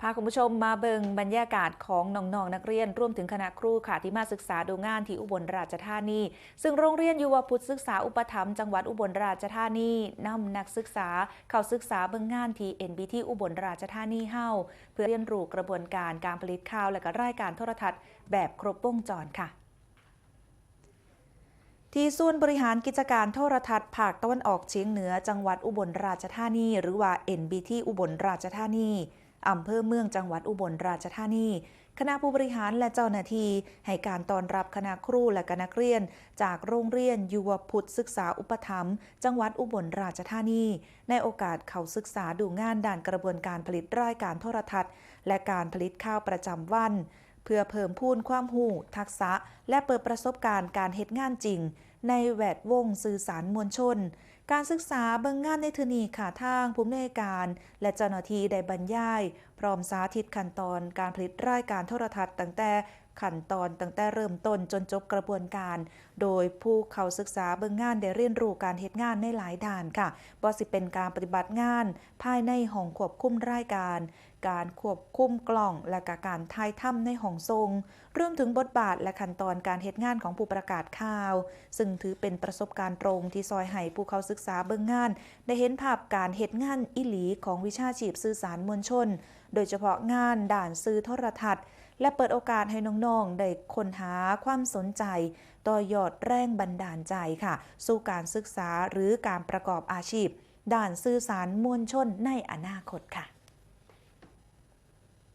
ພາຄຸນຜູ້ຊົມມາເບິ່ງບັນຍາກາດຂອງນ້ອງໆນັກຮຽນ ລວມເຖິງຄະນະຄູ ທີ່ມາສຶກສາດູງານທີ່ອຸບົນຣາຊທານີ ຊຶ່ງໂຮງຮຽນຍຸວະພຸດສຶກສາອຸປະຖຳ ຈັງຫວັດອຸບົນຣາຊທານີ ນຳນັກສຶກສາເຂົ້າສຶກສາເບິ່ງງານທີ່ ເອັນບີທີ ອຸບົນຣາຊທານີເຮົາ ເພື່ອຮຽນຮູ້ກະບວນການການຜະລິດຂ່າວ ແລະກະລາຍການໂທລະທັດແບບຄົບວົງຈອນທີ່ສູນບໍລິຫານກິດຈະການໂທລະທັດພາກຕາເວັນອອກສຽງເໜືອ ຈັງຫວັດອຸບົນຣາຊທານີ ຫຼືວ່າ ເອັນບີທີ ອຸບົນຣາຊທານີ ອຳເພີເມືອງ ຈັງຫວັດອຸບົນຣາຊທານີ. ຄະນະຜູ້ບໍລິຫານ ແລະເຈົ້າໜ້າທີ່ ໃຫ້ການຕ້ອນຮັບຄະນະຄູ ແລະກະນັກຮຽນ ຈາກໂຮງຮຽນຍຸວະພຸດສຶກສາອຸປະຖຳ ຈັງຫວັດອຸບົນຣາຊທານີ ໃນໂອກາດເຂົ້າສຶກສາດູງານດ້ານກະບວນການຜະລິດລາຍການໂທລະທັດ ແລະການຜະລິດຂ່າວປະຈຳວັນ ເພື່ອເພີ່ມພູນຄວາມຮູ້, ທັກສະ ແລະເປີດປະສົບການການເຮັດງານຈິງ ໃນແວດວົງສື່ສານມວນຊົນ. ການສຶກສາເບິ່ງງານໃນເທື່ອນີ້ ທາງຜູ້ອຳນວຍການ ແລະເຈົ້າໜ້າທີ່ໄດ້ບັນຍາຍ ພ້ອມສາທິດຂັ້ນຕອນການຜະລິດລາຍການໂທລະທັດ ຕັ້ງແຕ່ຂັ້ນຕອນຕັ້ງແຕ່ເລີ່ມຕົ້ນຈົນຈົບກະບວນການ ໂດຍຜູ້ເຂົ້າສຶກສາເບິ່ງງານໄດ້ຮຽນຮູ້ການເຮັດງານໃນຫຼາຍດ້ານ ບໍ່ວ່າຊິເປັນການປະຕິບັດງານພາຍໃນຫ້ອງຄວບຄຸມລາຍການ, ການຄວບຄຸມກ້ອງ ແລະການຖ່າຍທຳໃນຫ້ອງສົ່ງ ລວມເຖິງບົດບາດ ແລະຂັ້ນຕອນການເຮັດງານຂອງຜູ້ປະກາດຂ່າວ, ຊຶ່ງຖືເປັນປະສົບການຕົງທີ່ຊ່ອຍໃຫ້ຜູ້ເຂົ້າສຶກສາເບິ່ງງານ ໄດ້ເຫັນພາບການເຮັດງານອີ່ຫຼີຂອງວິຊາຊີບສື່ສານມວນຊົນ ໂດຍສະເພາະງານດ້ານສື່ໂທລະທັດ ແລະເປີດໂອກາດໃຫ້ນ້ອງໆໄດ້ຄົ້ນຫາຄວາມສົນໃຈ, ຕໍ່ຍອດແຮງບັນດານໃຈ ສູ່ການສຶກສາ ຫຼືການປະກອບອາຊີບດ້ານສື່ສານມວນຊົນໃນອະນາຄົດ.